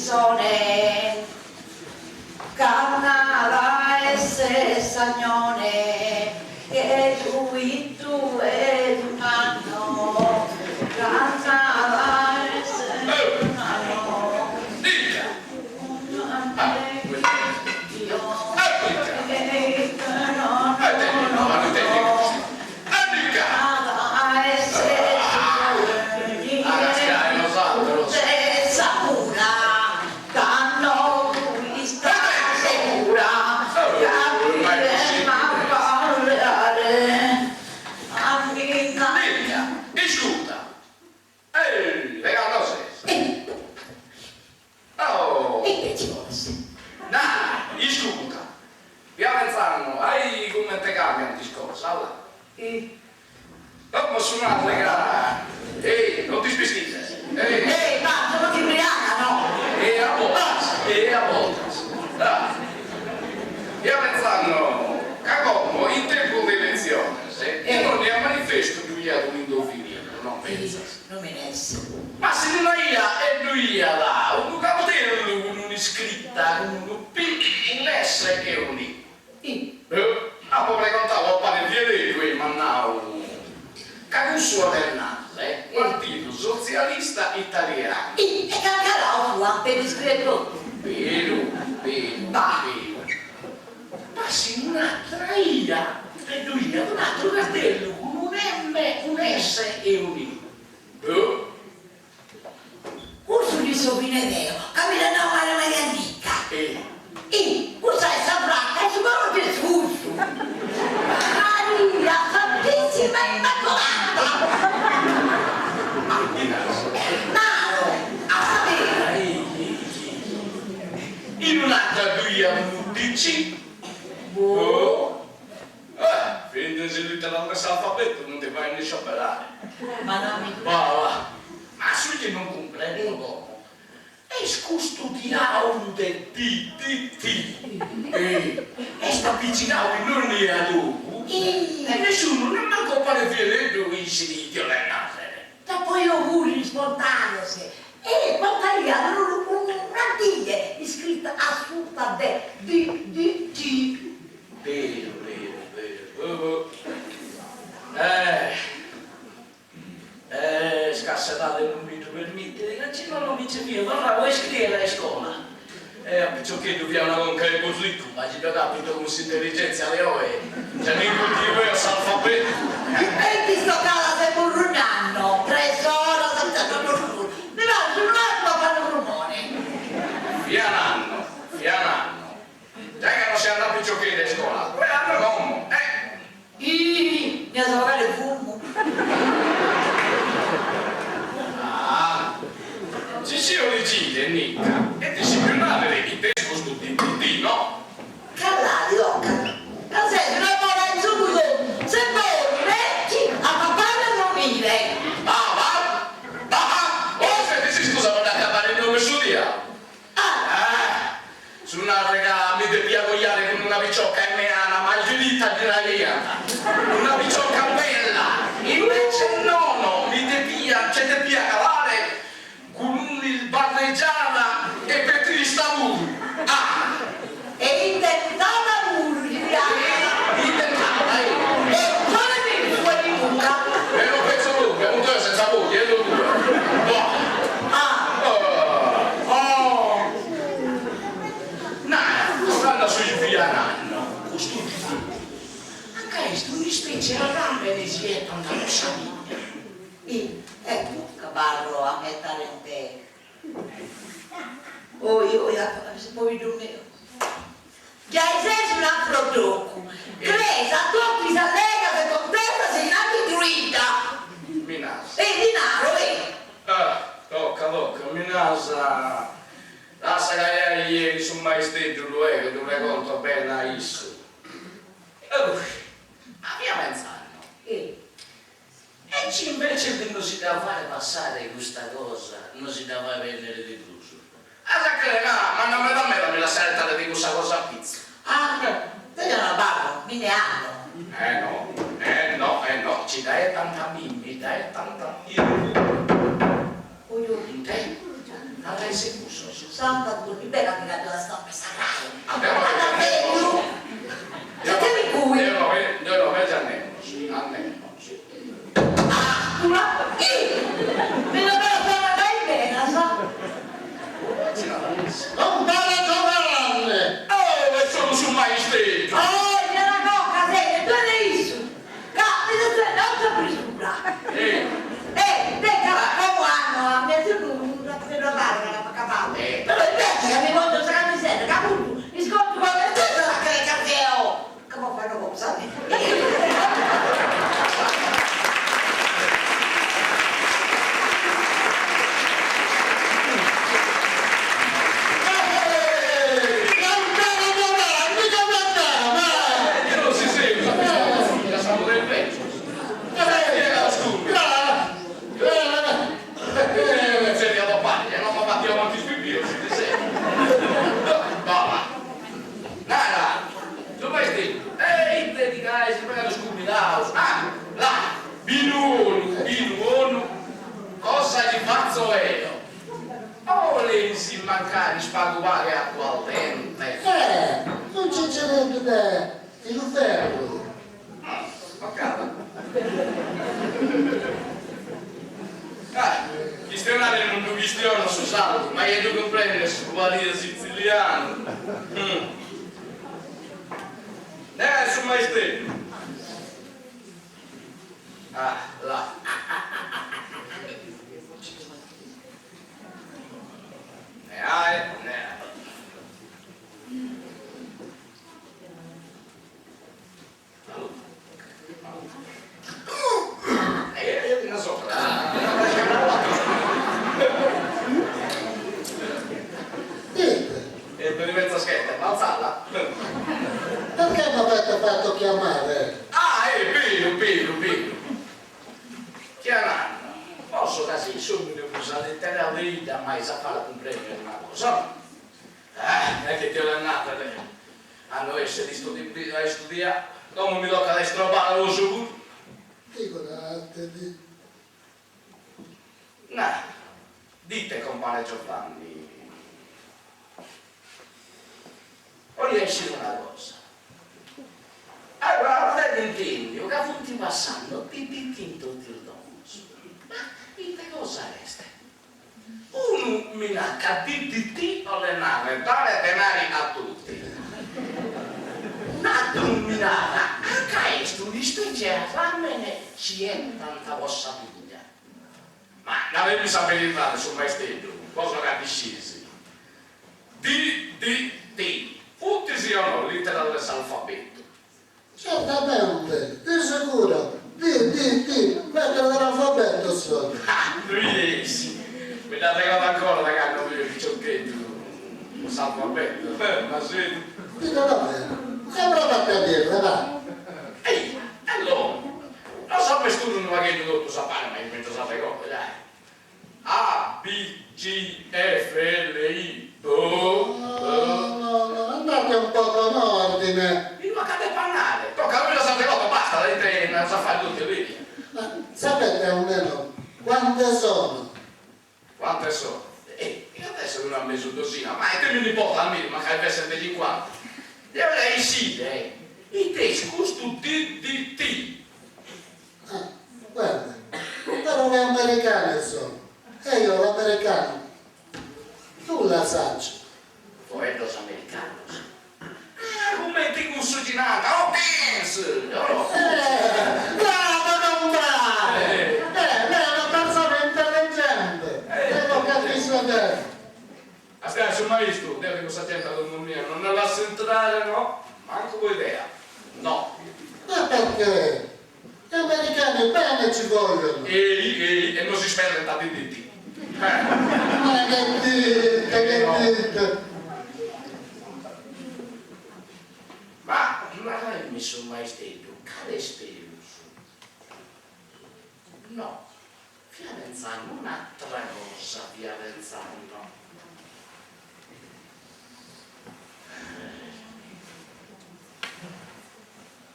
pissone Cannada esse s'agnone Che su 'ittu 'e su nanno Cannada esse su nanno Ehi, vegano ses? Oh! Ite ci boles? Na, iscuta! Fia pentzanno, ahi cummente cambiant is cosas, là. Como su narrer ca, ehi, non t'ispistinzes, ehi. Ehi, ma sono imbriaca, no? E a bortas, e a bortas. Ah! Fia pentzanno ca como, in tempus de eletziones, in onnia manifestu ddu iat un'indovinillu, no pentzas? No mi nes. Ma si in una ia e ddu iat unu cartellu cun un'iscrita cun unu P, un'S e un'I. I. Apo pregontau a pane Fiereddu e m'at nau ca cussu 'olet narrer Partidu Sotzialista Italianu. I. E cancarau fuant de iscrier totu. Beru, beru, beru. Ma si in un'atra ia e ddu iat un'atru cartellu cun un'M, un'S e un'I. Boh! Cussu dd'iscio fine deo, ca mi dd'at nau mare Maria Annica. I, cussa est sa fraca e su coro est cussu. Maria Santissima Immacolata! Naro, a sa vera. In un'atra ddu iat unu DC. Boh! Eh, fintzas is literas de s'alfabetu non ti faint iscioberare. Ma no mi. Va, va. Ma su chi non cumprendo como est custu diaulu de DDT. Eh, est avicinau in onnia logu e nesciunu, nemmancu a pane Fiereddu, iscit ite 'olet narrere. Dd'apo 'iu puru in is portales e portaiat una die iscrita a suta de DDT. Beru, beru, beru. Eh, eh, ca s'edade non mi ddu permitit, ca si nono mi nci fia torrau a iscriere a iscola. E a piciocheddu fia una conca 'e burricu, ma si ddu capito cun s'intelligèntzia de oe, già mi cultivo eo s'alfabetu. E ite istocadas de murrunanno, tres oras senza ddu mi paret unu attu a fai unu prumone. Fia nanno, fia nanno, giai ca non seu andau piciocheddu a iscola, ddoe ando como, eh! Ih, mi as a bogare fumu. Ah, si scio ligire, Nica, e ti scipiu narrere ite est custu DDT, no? Calladi, tocat, ca ses una bola in tzugu totu, ses bonu petzi a papare e a dromire. Ah, va, va, va, oh, senti, s'iscusa po dd'acabare in domu 'e su diaulu. Ah! Su narrer ca mi depia coiare cun una picioca 'e Meana, Margherita ddi naiant, una picioca bella, invece nono, mi depia, nce depia calare cun un'isbarregiada e petrista puru. Ah! E indentada puru si fiat. Indentada, eh! E sole mi fuet in buca. E non penso proprio, appunto eo senza boghi, e no tue. Boh! Ah! Oh! Nara, torrando a su chi fia nanno, custu DDT, anca est un'ispecie 'e arrambene si 'etant po sa bidda. Ih, eccu ch'abarro a mi 'etare in te. Oi, oi, su pobiddu meu. Giai ses un'afroddocu. Crees a totu is allegas e tontesas e innanti truidda. Mi nas. E ti naro, e. Ah, tocca, tocca, mi nas. Lassa ca jai 'enit su maisteddu luego, ddu pregonto bene a issu. Ma fia pentzanno. E. E ci invece de no si dda fai passare custa cosa, no si dda fai bennere de prus? As a crere ca m'andat meda meda a mi lassare 'etare de cussa cosa a pitzu. Ah, deo no abarro, mi ne ando. Eh no, eh no, eh no, ci dda 'etant a mimmi, dda 'etant a mie puru. Oi oi. Intè, ant a esser cussos. Santa durmi bene at pigadu sa stampa 'e sa crae. At bellu. Sentemi cui. Deo no deo no bèngio a nemos, a nemos. Àstula, ih! Mi no bella torra dae benas. Compare Giovanni! Oh, est solu su maisteddu! Oh, signora Cocca, sende, tue de issu! Ca mi so sende a sa brisura. Eh! Eh, deo ca como anno a mezzogiorno ddu abarro ca l'apo acabadu. Però invece ca mi pongio sa camisedda ca cuddu iscontu como est totu sa creca seo. Ca po fai una cosa. Compare Giovanni, come andiamo? Io non si segue, già siamo del peggio. Cosa gli fatzo eo? Oleis mancari pagu pagu 'e aguardente. Eh, un ciccireddu de filuferru. Toccada. Ah, chistionare non ddu chistiono su sardu, ma gei ddu cumprendes su balìe sitzilianu. Eh, su maisteddu. Ah, là. Ne ae, ne ae. Perché mi avete fatto chiamare? Ah, è vero, vero, vero. Chiaranno, posso ca si s'omine prus alliterau de 'idda m'ais a fai a cumprendere una cosa, no? Eh, e che ti 'olet narrer, a no essere a istudiare, como mi tocat a istrobbare a bosu puru. Figuratevi. Na, dite compare Giovanni, 'olia isciri una cosa. Allora, apo intendiu ca funt passando DDT in totu is domos, ma ite cosa est? Unu mi nat ca DDT 'olet narrer dare denari a tutti. Un'atteru mi narat ca est un'ispecie 'e arramene chi 'ettant po sa pigna. Ma naremi sa beridade su maisteddu, cosa ca dd'iscis. DDT, funt sì o no literas de s'alfabetu? Certamente, di sicuro, DDT, lettere dell'alfabeto sono. Ah, ddu Mi dd'arregodo ancora de cando fio piciocheddu, s'alfabeto, ma si. Dico davvero, e prova a capirle, va. Eia, e longu. No s'ammesturu unu pagheddu totus a pare, ma mi ddos arregodo, giai. A, B, G, F, L, I, No, no, no, andate un po' con ordine. Mi mancat de pannare. Tocca, mi ddos arregodo, basta, ite nd'as a fai totu, vedi. Ma sapete almeno quante sono? Quante sono? Eh, diat essere una mesu dosina, ma ite mi nd'importat a mimi, mancai fessent cincuanta. Deo 'olia iscire ite est custu DDT. Ah, guarda, parole americane sono, e io l'americano nulla saccio. Foeddos americanos? Ah, cumenti cussu chi nant, oh pins! Eh, bravo compare! Eh, lei è una persona intelligente, e lo capisco bene. Aspetta, su maistu, deo de cussa gente a domo mia non nde lasso intrare, no, mancu po idea, no. Ma perché? Gli americani bene ci vogliono. Ei, ei, e no si sperdent a DDT. Ma che dite, che dite? Ma naremi su maisteddu, cale est peus? No, fia pentzanno un'atra cosa, fia pentzanno.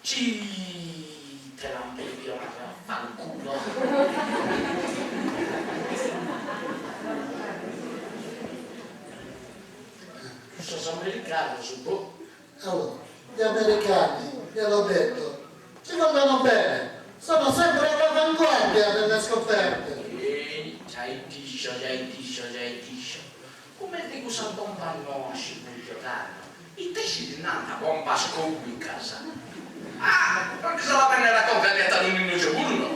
Ci te l'ant pediu narrer affanculo. Cussos americanos, boh. Allora, gli americani, gliel'ho detto, ci vogliono bene, sono sempre all'avanguardia nelle scoperte. Ehi, giai dd'iscio, giai dd'iscio, giai dd'iscio. Cumenti cussa bomba noa scicurgiotanno, ita essi ddi nant bombas còmicas? Ah, non ddis at a bennere a conca de 'etare unu innoxi puru no?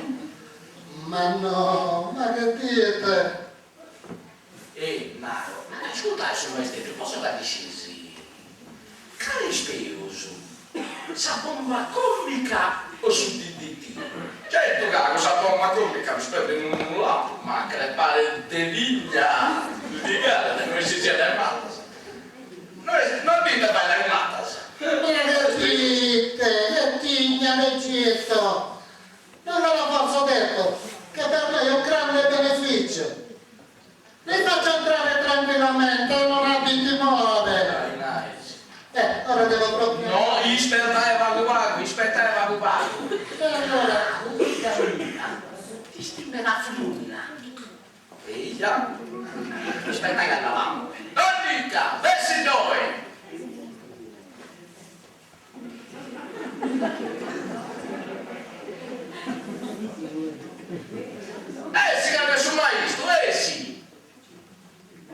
Ma no, ma che dite? E naro, ascurtai su maisteddu, posso ca dd'iscis? Cali est peus, sa bomba còmica o su DDT? Certu ca cussa bomba còmica mi sperdit unu lampu, ma a crepare de ligna ligat no est sia de matas. No est, no est binta bella in matas. Ma che dite, che tigna d'Egitto! Non ve l'ho forse detto che per noi è un grande beneficio? Li faccio entrare tranquillamente e non abbi timore. Eh, ora devo proprio... No, ispertai pagu pagu, ispertai pagu pagu. E allora... Ti stimera frunna. Eja. Ispertai ca andavamu. Annica, bessi ddoi!